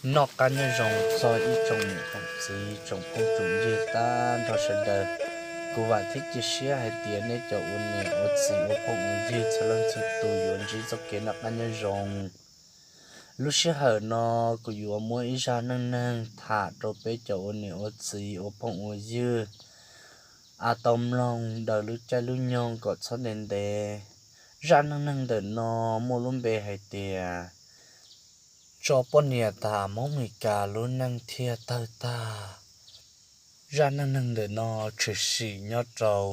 Noj qab nyob zoo txog ib tsoom niam tsoom txiv tsoom phooj tsoom ywg tag nrho sawv daws. Kuv vam thiab cia siab hais tias nej cov ua niam ua txiv ua phooj ua ywg txhua leej txhua tus yuav ntsib txoj kev noj qab nyob zoo. Lub sij hawm no kuv yuav muab ib zaj neej neeg tham rau peb cov ua niam ua txiv ua phooj ua ywg a tau mloog daws lub caij lub nyoog kom txhob ntev ntev. Zaj neej neeg ntawm no muaj lub npe hais tias tso poj niam tham Hmoob Mes Kas lub neej thiaj tawg tag. Zaj neej neeg ntawm no tshwm sim nyob rau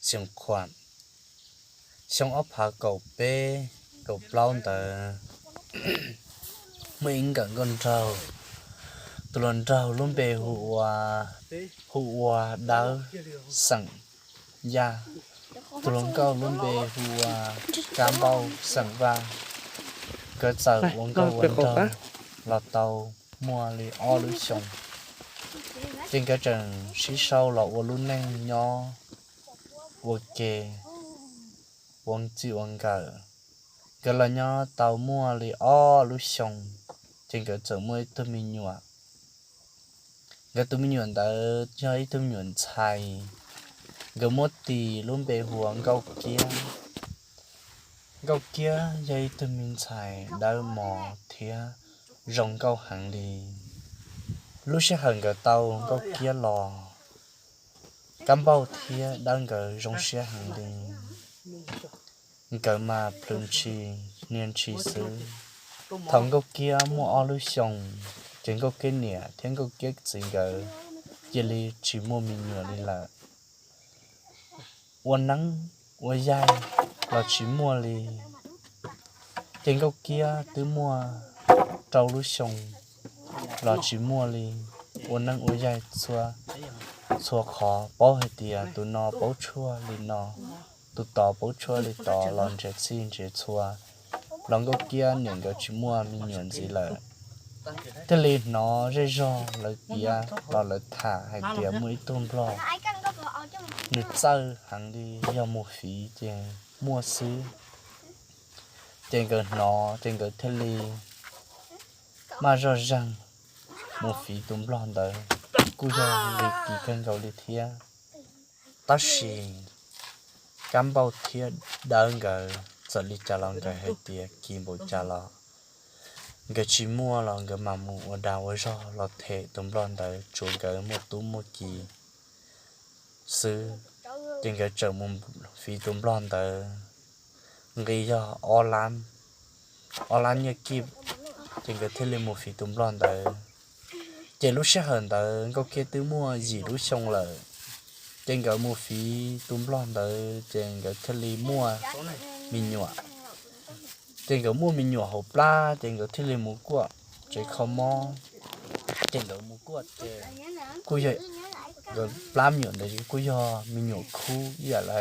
xyoo khuam, xyoo ob phav kaum peb kaum plaub ntawd. Muaj ib nkawm nkauj nraug, tus hluas nraug lub npe hu ua, hu ua Dawb xeem Yaj, tus hluas nkauj lub npe hu ua Kab Npauj xeem Vaj. Nkawd txawm ua nkauj ua nraug los tau muaj li ob lub xyoos, ces nkawd tseem sib sau los ua lub neej nyob ua ke, ua txij ua nkawm. Nkawd los nyob tau muaj li ob lub xyoos, ces nkawd txawm muaj ib tug me nyuam. Nkawd tus me nyuam ntawd yog ib tug me nyuam ntxhais, nkawd muab tis lub npe hu ua Nkauj Kiab. Nkauj Kiab yog ib tug me ntxhais dawb mos thiab zoo nkauj heev li. Lub sij hawm nkawd tau Nkauj Kiab los, Kab Npauj thiab Dawb nkawd zoo siab heev li. Nkawd mas plhws ntshis niaj ntshis xwb. Thaum Nkauj Kiab muaj ob lub xyoos, ces Nkauj Kiab niam thiab Nkauj Kiab txiv nkawd cia li tsis muaj me nyuam li lawm. Ua neeb ua yaig los tsis muaj li. Ces Nkauj Kiab twb muaj rau lub xyoo los tsis muaj li. Ua neeb ua yaig txhua qhov paub hais tias tus no paub tshuaj li no, tus tod paub tshuaj li tod los nrhiav txhij nrhiav txhua, los Nkauj Kiab niam nkawd tsis muaj me nyuam ntxiv lawm. Thiaj li hnov zej zog lawv piav los lawv tham hais tias muaj ib tug nplog, nws txawj heev li, yog mus fiv ces muaj xwb. Ces nkawd hnov ces nkawd thiaj li maj zoj zeeg mus fiv tus nplog ntawd, kuj yog li kis kawg nkaus li thiab. Tab sis Kab Npauj thiab Dawb nkawd txawm li cas los nkawd hais tias kis npaum cas los nkawd tsis muaj los nkawd mam mus ua dag ua zog los them tus nplog ntawd tsuav nkawd muaj tub muaj ki xwb. Ces nkawd txawm mus fiv tus nplog ntawd, nqi yog ob lab, ob lab nyiaj kij, ces nkawd thiaj li mus fiv tus nplog ntawd. Ces lub sij hawm ntawd Nkauj Kiab twb muaj yim lub xyoo lawm, ces nkawd mus fiv tus nplog ntawd ces nkawd thiaj li muaj me nyuam. Ces nkawd muaj me nyuam hauv plab ces nkawd thiaj li mus kuaj tsev kho mob. Ces nkawd mus kuaj ces kuj yog nkawd plab me nyuam ntawd kuj yog me nyuam khub ib yam li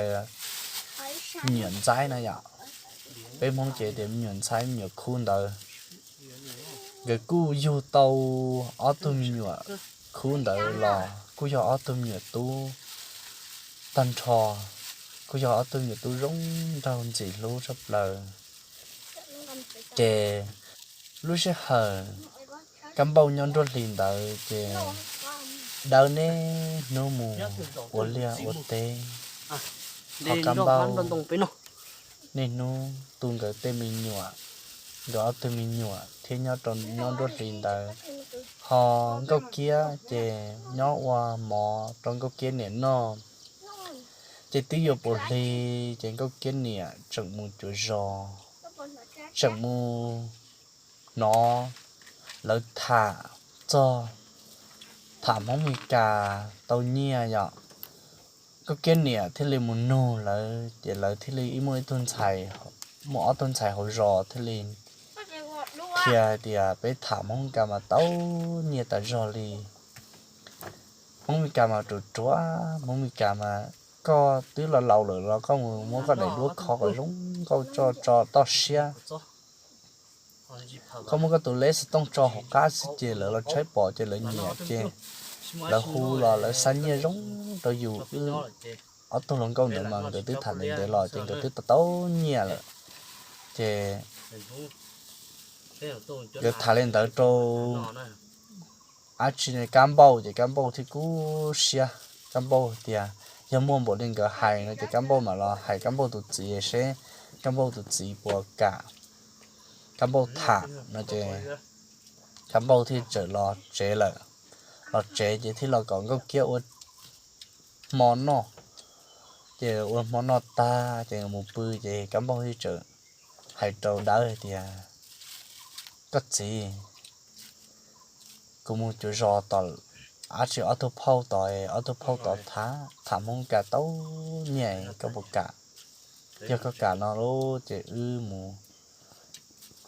me nyuam ntxaib na yom. Peb Hmoob ces tias me nyuam ntxaib me nyuam khub ntawd. Nkawd kuj yug tau ob tug me nyuam khub ntawd los kuj yog ob tug me nyuam tub tag nrho, kuj yog ob tug me nyuam tub zoo nraug ntxim hlub tshaj plaws. Ces lub sij hawm Kab Npauj nyob nruab hlis ntawd ces Dawb niaj hnub mus ua liaj ua teb, ho Kab Npauj niaj hnub tu nkawd tej me nyuam, nkawd ob tug me nyuam thiab nyob rau nyob nruab hlis ntawd. Ho Nkauj Kiab ces nyob ua mov rau Nkauj Kiab niam noj. Ces twb yuav puv hli, ces Nkauj Kiab niam tseem mus cuav zos, tseem mus hnov lawv tham txog tham Hmoob Mes Kas tau nyiaj yom. Nkauj Kiab niam thiaj li mus nug lawv, ces lawv thiaj li ib muaj ib tug ntxhais, muaj ob tug ntxhais hauv zos thiaj li qhia hais tias peb tham Hmoob Mes Kas mas tau nyiaj tas zog li. Hmoob Mes Kas mas ruam ruam, Hmoob Mes Kas mas koj twb laus laus lawm los koj mus muab koj daim duab kho kom zoo nkauj tso tso toj siab. Koj muab koj tus leb xov tooj tso hauv qab xwb ces lawv los tshaib pom ces lawv nyiam ces lawv hu los lawv xa nyiaj zoo rau yus. Wb ob tug hluas nkauj ntawd mas nkawd twb tham ntev ntev los ces nkawd twb tau tau nyiaj lawm. Ces Nkawd tham li ntawd rau dab tsi, Kab Npauj ces Kab Npauj thiaj kub siab. Kab Npauj tias yog muaj npaum li nkawd hais no ces Kab Npauj mam los hais Kab Npauj tus txiv seb Kab Npauj tus txiv puas kam Kab Npauj tham no ces Kab Npauj thiaj txawm los tsev lawm. Los tsev ces thiaj los kom Nkauj Kiab ua hmo noj. Ces ua hmo noj tag ces mus pw ces Kab Npauj thiaj txawm hais rau Dawb hais tias, Koj txiv, kuv mus cuav zos tom dab tsi ob tug phauj tod, ob tug phauj tod tham, tham Hmoob Kas tau nyiaj, koj puas kam? Yog koj kam no lub ces wb mus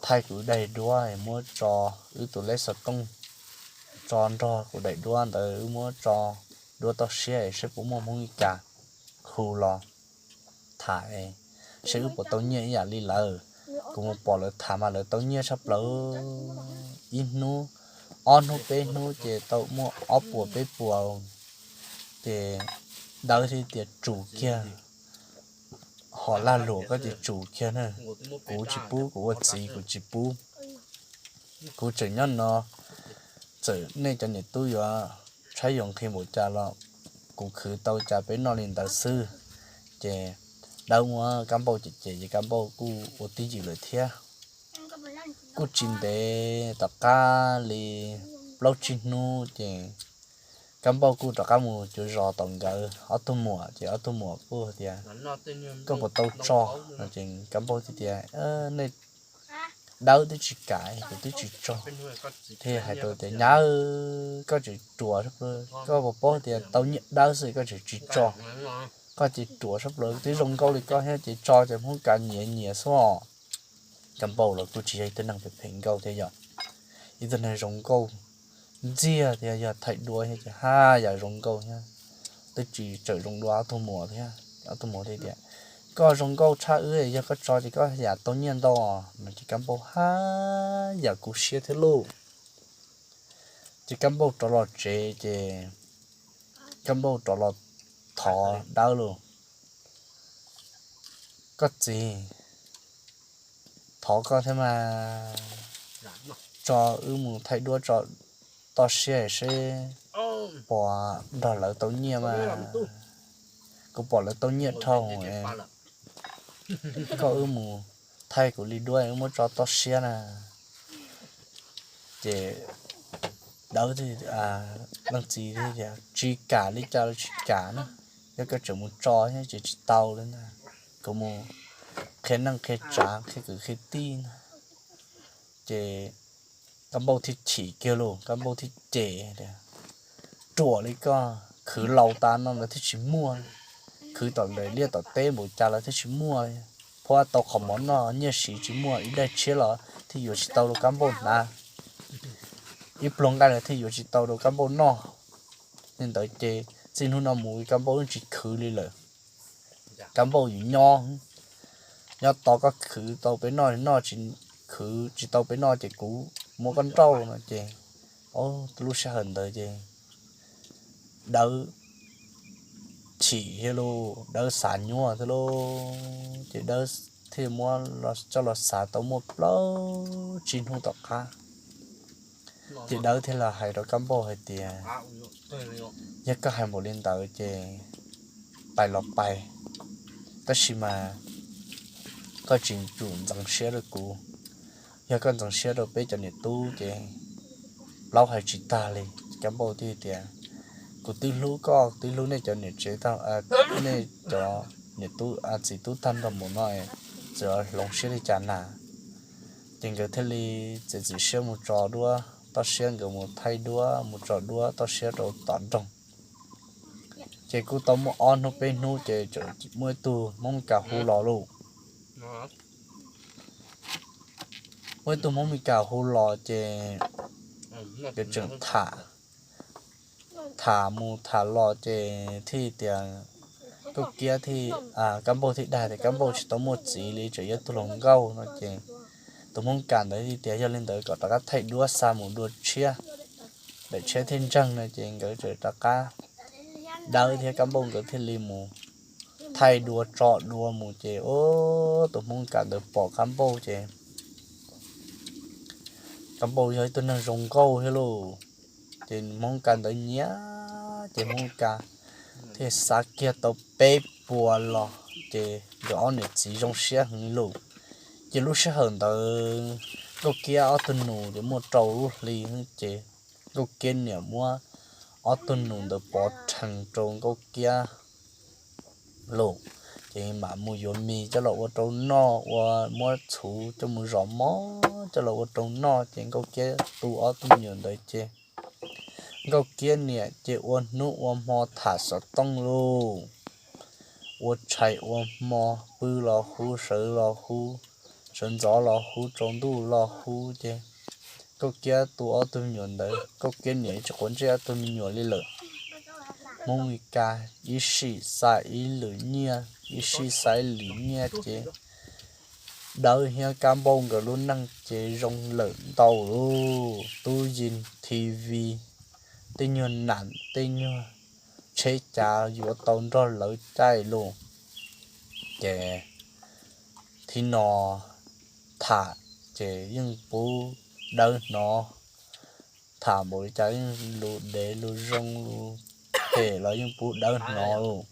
thaij kuv daim duab muab tso, wb tus lej xov tooj tso nrog kuv daim duab ntawd, wb muab tso duab toj siab seb puas muaj Hmoob Mes Kas hu los tham seb wb puas tau nyiaj ib yam li lawv. Kuv mus pom lawv tham mas lawv tau nyiaj tshaj plaws, ib hnub, ob hnub peb hnub ces tau muaj ob puas peb puas. Ces Dawb thiaj tias, Tsum kiag, hom lag luam koj ces tsum kiag na. Kuv tsis pub, kuv ua txiv kuv tsis pub. Kuv tseem nyob no, txawm nej cov niam tub yuav tshaib yuav nqhis npaum cas los kuv khwv tau cas peb noj li ntawd xwb. Ces Dawb muab Kab Npauj cem cem ces Kab Npauj kuj ua twj ywm lawm thiab. Kuj tsis ntev, tom qab li plaub tsib hnub ces Kab Npauj kuj rov qab mus cuav zos tom nkawd ob tug muam ces ob tug muam kuj tias, Koj puas tau tso? No ces Kab Npauj thiaj tias, Nej, Dawb twb tsis kam, kuv twb tsis tso. Thiaj hais rau tias, Nyab, koj tseem ruam, koj puas paub tias tau nyiaj dawb xwb koj tseem tsis tso? Koj ces ruam sab plaws, twb zoo nkauj li koj thiab ces tso ces Hmoob Kas nyiav nyiav xwb os. Kab Npauj los kuj tsis yog ib tug neeg phem phem nkauj thiab yom, ib tug neeg zoo nkauj ntxiag thiab, yog thaij duab thiab ces haj yam zoo nkauj thiab. Twb tsis txawm zoo dua ob tug muam thiab, ob tug muam thiaj tias, Koj zoo nkauj tshaj wb, yog koj tso ces koj yam tau nyiaj ntau. No ces Kab Npauj haj yam kub siab thiab lauj. Ces Kab Npauj rov los tsev ces Kab Npauj rov los thov Dawb lauj, Koj txiv, thov koj thiab mas, tso wb mus thaij duab tso toj siab seb puas nrog lawv tau nyiaj mas. Kuv pom lawv tau nyiaj dhau, koj wb mus thaij kuv li duab wb muab tso toj siab na. Ces Dawb, leej txiv tias, Tsis kam li cas los tsis kam na, yog koj tseem mus tso thiab ces tsis tau li ntag. Kuv mus qhia neej qhia tsav qhia kwv qhia tij ntag. Ces Kab Npauj thiaj chim kiag lauj, Kab Npauj thiaj cem tias, Ruam li koj, khwv laus tas no lawv thiaj tsis muaj, khwv tom ntawm liaj tom teb npaum cas lawv thiaj tsis muaj. Phuab tau qhov mov noj, nyiaj siv tsis muaj, ib daim tshiab los thiaj yuav tsis tau rau Kab Npauj hnav, ib pluag nqaij los thiaj yuav tsis tau rau Kab Npauj noj. Li ntawd ces txij hnub no mus Kab Npauj yeej tsis khwv li lawm. Kab Npauj yuav nyob, nyob tos koj khwv tau peb noj noj, khwv tsis tau peb noj ces kuv muab koj nrauj no ces, o, lub sij hawm ntawd ces Dawb chim thiab lauj, Dawb xav nyuaj thiab lauj, ces Dawb thiaj muab coj los xav tau muaj plaub tsib hnub tom qab. Ces Dawb thiaj los hais rau Kab Npauj hais tias, Yog koj hais npaum li ntawd ces pais los pais, tab sis mas koj tsis tsum ntxeev siab rau kuv. Yog koj ntxeev siab rau peb cov niam tub ces plaub hais tsis tag li. Kab Npauj thiaj tias, Kuv twb hlub koj, twb hlub nej cov niam tsev, nej cov niam tub txiv tub tag nrho mus no, txawm hloov siab li cas na. Ces nkawd thiaj li txiav txim siab mus tso duab toj siab, nkawd mus thaij duab mus tso duab toj siab rau tom nroog. Ces kuj tau muaj ob hnub peb hnub ces txawm muaj ib tug Hmoob Mes Kas hu los lauj. Muaj ib tug Hmoob Mes Kas hu los ces nkawd tseem tham, tham mus tham los ces thiaj tias, Nkauj Kiab thiaj, Kab Npauj thiaj dag tias Kab Npauj tsis tau muaj txiv li, tseem yog tus hluas nkauj no ces tus Hmoob Kas ntawd thiaj tias, Yog li ntawd kom rov qab thaij duab xa mus dua tshiab, daim tshiab thiaj ntseeg no ces nkawd tseem rov qab, Dawb thiab Kab Npauj nkawd thiaj li mus thaij dua tso dua mus ces, o, tus Hmoob Kas ntawd pom Kab Npauj ces Kab Npauj yog ib tug neeg zoo nkauj thiab lauj. Ces Hmoob Ka ntawd nyiam, ces Hmoob Ka thiaj xa kiag tau peb puas los, ces nkawd ob niam txiv zoo siab heev lauj. Ces lub sij hawm ntawd Nkauj Kiab ob tug nus ces muaj rau lub hli, ces Nkauj Kiab niam muab ob tug nus ntawd pov rhees rau Nkauj Kiab lauj. Ces mam mus yuav mis coj los ua rau noj, ua muab txhuv coj mus zom mov coj los ua rau noj. Ces Nkauj Kiab tu ob tug me nyuam ntawd ces Nkauj Kiab niam ces ua hnub ua hmo tham xov tooj lauj, ua tshais ua hmo, pw los hu, sawv los hu, sawv ntxov los hu, tsaus ntuj los hu. Ces Nkauj Kiab tu ob tug me nyuam ntawd, Nkauj Kiab niam tsis quav ntsej ob tug me nyuam li lawm. Hmoob Mes Kas ib sij xa ib lwm nyiaj, ib sij xa ib lwm nyiaj ces Dawb thiab Kab Npauj nkawd lub neej ces zoo lawm ntau lauj. Tub yees, T V, tej nyuag nam, tej nyuag tsheb cav yuav tau nrog lawv caij lauj. Ces thib no tham ces yeej pub Dawb hnov, tham npaum li cas yeej lus dev lus zoo lus phem los yeej pub Dawb hnov lauj.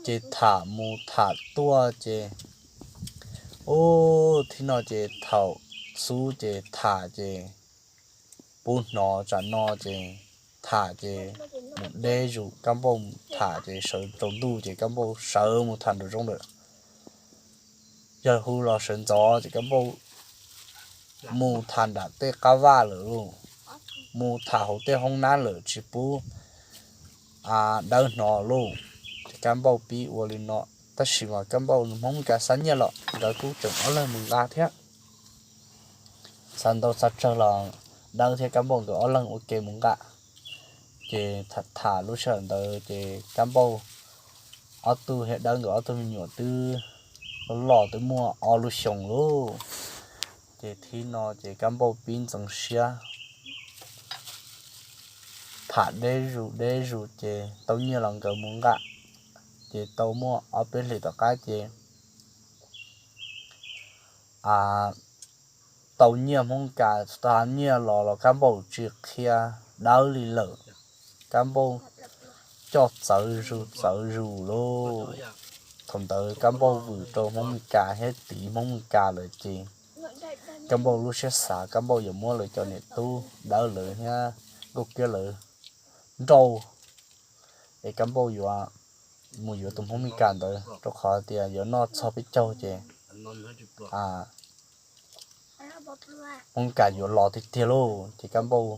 Ces tham mus tham tuaj ces, ub, thib no ces thaum xub ces tham ces pub hnov, tsam no ces tham ces mus deb zus, Kab Npauj mus tham ces sawv tsaus ntuj ces Kab Npauj sawv mus tham nraum zoov lawm. Yog hu los sawv ntxov ces Kab Npauj mus tham nram tej qab vaj lawm lauj, mus tham hauv tej hoob nab lawm tsis pub Dawb hnov lauj. Ces Kab Npauj pib ua li no, tab sis mas Kab Npauj Hmoob Mes Kas xa nyiaj los nkawd kuj tseem ob leeg mus nqa thiab. Xa ntau xa tsawg los Dawb thiab Kab Npauj nkawd ob leeg ua ke mus nqa. Ces tham tham lub sij hawm ntawd ces Kab Npauj ob tug thiab Dawb nkawd ob tug me nyuam twb loj loj twb muaj ob lub xyoos lauj. Ces thib no ces Kab Npauj pib ntxeev siab tham deb zus deb zus ces tau nyiaj los nkawd mus nqa. Ces tau muaj ob peb hlis tom qab ces tau nyiaj Hmoob Mes Kas, tau nyiaj los los Kab Npauj tsis qhia Dawb li lawm. Kab Npauj coj txawv zus txawv zus lauj. Thaum ntawd Kab Npauj vwm rau Hmoob Mes Kas thiab tiv Hmoob Mes Kas lawm ces Kab Npauj lub siab xav Kab Npauj yuav muab lawv cov niam tub Dawb lawv thiab Nkauj Kiab lawv nrauj, es Kab Npauj yuav mus yuav tus Hmoob Mes Kas ntawd, rau qhov tias yuav noj txog peb caug ces Hmoob Mes Kas yuav los tiag tiag lauj. Ces Kab Npauj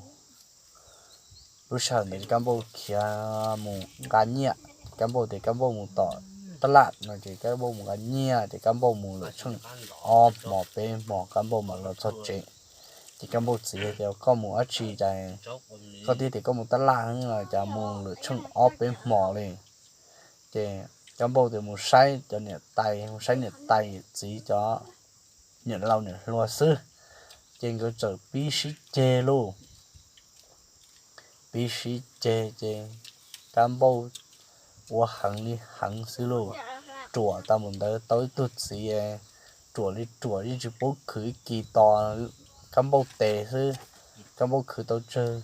lub sij hawm ntawd Kab Npauj khiav mus nqa nyiaj, Kab Npauj tias Kab Npauj mus tom tab laj no ces Kab Npauj mus nqa nyiaj ces Kab Npauj mus lawm tsheej ob hmos peb hmos Kab Npauj mam los txog tsev. Ces Kab Npauj txiv tias koj mus dab tsi cas, koj twb tias koj mus tab laj no cas mus lawm tsheej ob peb hmos li. Ces Kab Npauj tias mus saib cov niam tais, mus saib niam tais txiv cov niam laus niam hluas xwb. Ces nkawd txawm pib sib ceg lauj. Pib sib ceg ces Kab Npauj ua heev li heev xwb lauj. Ruam tau mus ntawd tau ib tug txiv, ruam li ruam yeej tsis paub khwv ib kis tos Kab Npauj tes xwb. Kab Npauj khwv tau tsawg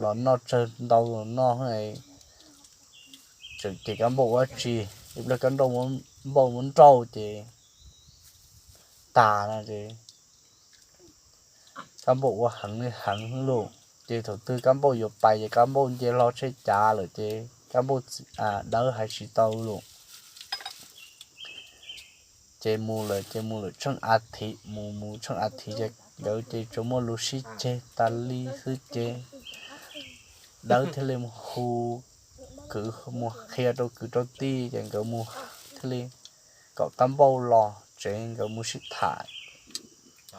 los noj, tsawg ntau los noj, ces Kab Npauj ua tsi, ib pliag Kab Npauj muab nrauj ces tas no ces Kab Npauj ua heev li heev lauj. Ces thaum twg Kab Npauj yuav pais ces Kab Npauj nce hlo tsheb cav lawm ces Kab Npauj Dawb hais tsis tau lauj. Ces mus lawm ces mus lawm tsheej a thiv, mus mus tsheej a thiv ces nkawd ces tsuas muaj lus sib ceg tas li xwb ces Dawb thiaj li mus hu kwv, mus qhia rau kwv rau tij ces nkawd mus thiaj li kom Kab Npauj los tsev nkawd mus sib tham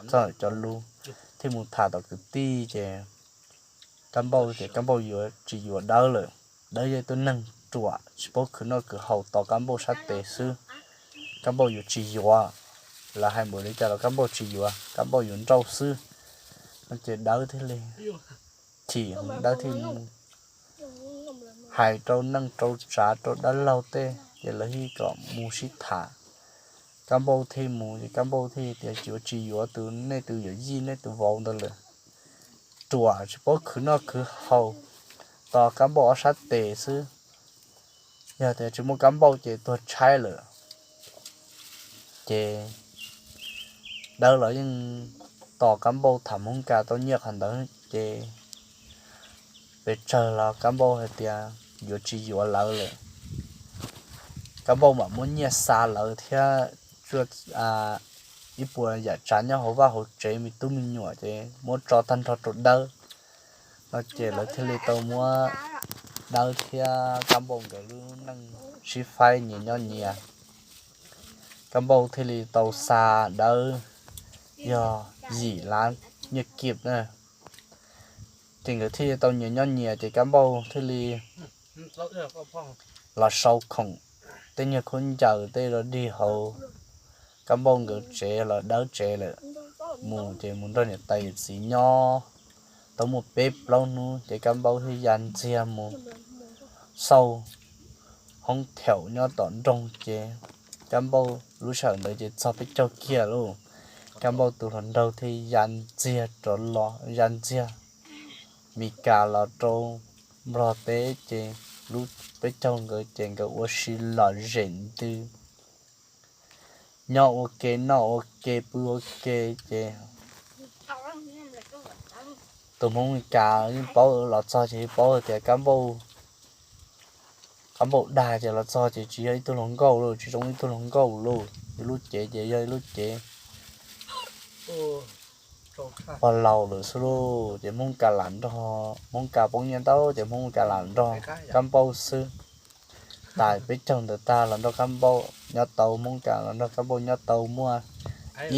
txog cov lus, thiaj mus tham tom kwv tij ces Kab Npauj tias Kab Npauj yuav tsis yuav Dawb lawm. Dawb yog ib tug neeg ruam tsis paub khwv noj khwv haus, tos Kab Npauj sab tes xwb. Kab Npauj yuav tsis yuav, lawv hais npaum li cas los Kab Npauj tsis yuav, Kab Npauj yuav nrauj xwb. No ces Dawb thiaj li chim, Dawb thiaj li mus hais rau neej rau tsav rau dab laug tej ces lawv thiaj kom mus sib tham. Kab Npauj thiaj mus ces Kab Npauj thiaj tias, Tsis yuav, tsis yuav tus, nej tus yawm yij nej tus vauv ntawd lawm. Ruam tsis paub khwv noj khwv haus, tos Kab Npauj ob sab tes xwb. Yog tias tsis muaj Kab Npauj ces tuag tshaib lawm. Ces Dawb los yeej tos Kab Npauj tham Hmoob Kas tau nyiaj qhov ntawd ces pes tsawg los Kab Npauj hais tias yuav tsis yuav lawv lawm. Kab Npauj mam muab nyiaj xa lawv thiab ib puas yam tsav nyob hauv vaj hauv tsev me tub me nyuam ces muab tso tag nrho rau Dawb no ces lawv thiaj li tau muab Dawb thiab Kab Npauj nkawd lub neej sib faib nyias nyob nyias. Kab Npauj thiaj li tau xa Dawb yog yim lab nyiaj kib na. Ces nkawd thiaj li tau nyias nyob nyias ces Kab Npauj thiaj li los sau khoom tej nyuag khaub ncaws tej los dig hauv Kab Npauj nkawd tsev los Dawb tsev lawm, mus ces mus nrog niam tais yawm txiv nyob tau muaj peb plaub hnub ces Kab Npauj thiaj ya ntxiag mus xauj hoob theem nyob tom nroog ces Kab Npauj lub sij hawm ntawd ces txog peb caug kiag lauj. Kab Npauj tus hluas nraug thiaj ya ntxiag rov los, ya ntxiag Mes Kas los rau Nplog teb ces lub peb caug nkawd ces nkawd ua si lom zem ntws, nyob ua ke noj ua ke pw ua ke ces tus Hmoob Mes Kas yeej paub, los txog ces yeej paub tias Kab Npauj, Kab Npauj dag ces los txog ces tsis yog ib tug hluas nkauj lauj, tsis zoo ib tug hluas nkauj lauj, ib lub cev ces yog ib lub cev pog laus lawm xwb lauj. Ces Hmoob Kas lam nrog, Hmoob Kas poob nyiaj ntau ces Hmoob Kas lam nrog Kab Npauj xwb. Tas peb caug ntawd tag los nrog Kab Npauj nyob tau, Hmoob Kas los nrog Kab Npauj nyob tau muaj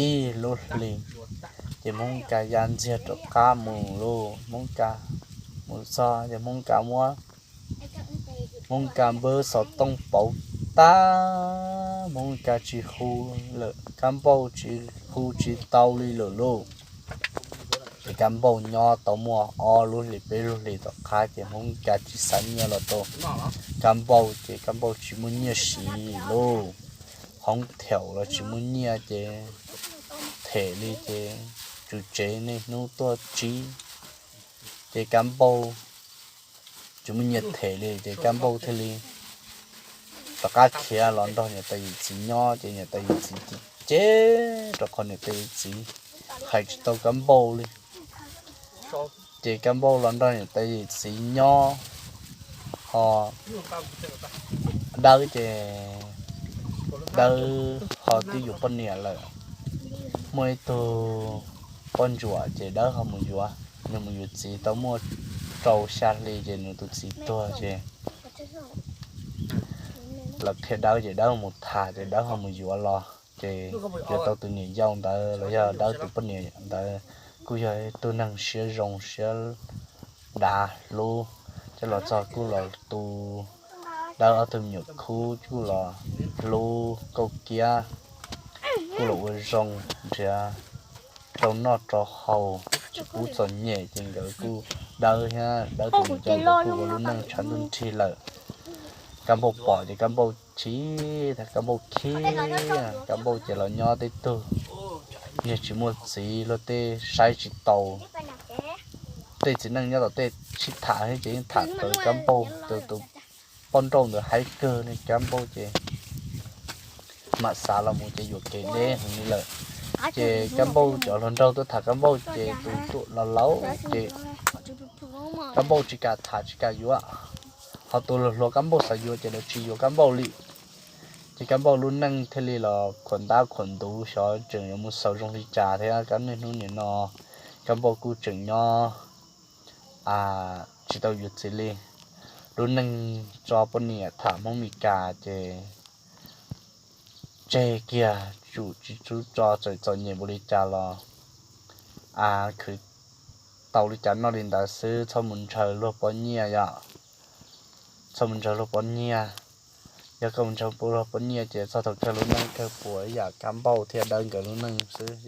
ib lub hli, ces Hmoob Kas ya ntxiag rov qab mus lauj. Hmoob Kas mus txog ces Hmoob Kas muab, Hmoob Kas npawb xov tooj pauv tag, Hmoob Kas tsis hu lawm, Kab Npauj tsis hu tsis tau li lawm lauj. Ces Kab Npauj nyob tau muaj ob lub hlis peb lub hlis tom qab ces Hmoob Kas tsis xa nyiaj los rau Kab Npauj ces Kab Npauj tsis muaj nyiaj siv lauj. Hoob theem los tsis muaj nyiaj ces them li ces tswv tsev niaj hnub tuaj tsib, ces Kab Npauj tsis muaj nyiaj them li ces Kab Npauj thiaj li rov qab khiav los nrog niam tais yawm txiv nyob ces niam tais yawm txiv cem cem rau qhov niam tais yawm txiv hais tsis tau Kab Npauj li. Ces Kab Npauj los nrog niam tais yawm txiv nyob, ho Dawb ces Dawb ho twb yuav poj niam lawm. Muaj ib tug poj ntsuam ces Dawb ho mus yuav, nws mus yuav txiv tau muaj rau xya hli ces nws tus txiv tuag ces lawv qhia Dawb ces Dawb mus tham ces Dawb ho mus yuav los ces yuav tau tus niam yau ntawd los yog Dawb tus poj niam ntawd kuj yog ib tug neeg siab zoo siab dav hlub, ces los txog kuj los tu Dawb ob tug me nyuam khub kuj los hlub kauj kiab, kuj los ua zoo nrhiav rau noj rau haus tsis pub txom nyem ces nkawd kuj, Dawb thiab Dawb tus niam yau nkawd kuj ua lub neej tshav ntuj nrig lawm. Kab Npauj pom ces Kab Npauj chim, Kab Npauj khib, Kab Npauj ces los nyob teb tug, niag tsis muaj txiv luag tej saib tsis taus, tej txiv neej nyob tom tej sib tham thiab ces yeej tham tawm Kab Npauj, tus poj nrauj ntawd haib kawg ne. Kab Npauj ces mam xav los mus ces yuam kev deb heev li lawm. Ces Kab Npauj cov hluas nraug tuaj tham Kab Npauj ces tus tuaj los laus ces Kab Npauj tsis kam tham tsis kam yuav, ho tus hluas hluas Kab Npauj xav yuav ces lawv tsis yuav Kab Npauj li. Ces Kab Npauj lub neej thiaj li los khuam ntab khuam ntuv xyov tseem yuav mus xaus zoo li cas thiab. Kab niaj hnub nim no Kab Npauj kuj tseem nyob tsis tau yuav txiv li. Lub neej tso poj niam tham Hmoob Mes Kas ces tseg kiag, tsum tsis txhob tso txawm txom nyem npaum li cas los khwv tau li cas noj li ntawd xwb, txhob mus ntshaw luag pob nyiaj yom. Txhob mus ntshaw luag pob nyiaj. Yog koj mus ntshaw luag pob nyiaj ces txog thaum kawg lub neej kawg puas ib yam Kab Npauj thiab Dawb nkawd lub neej xwb.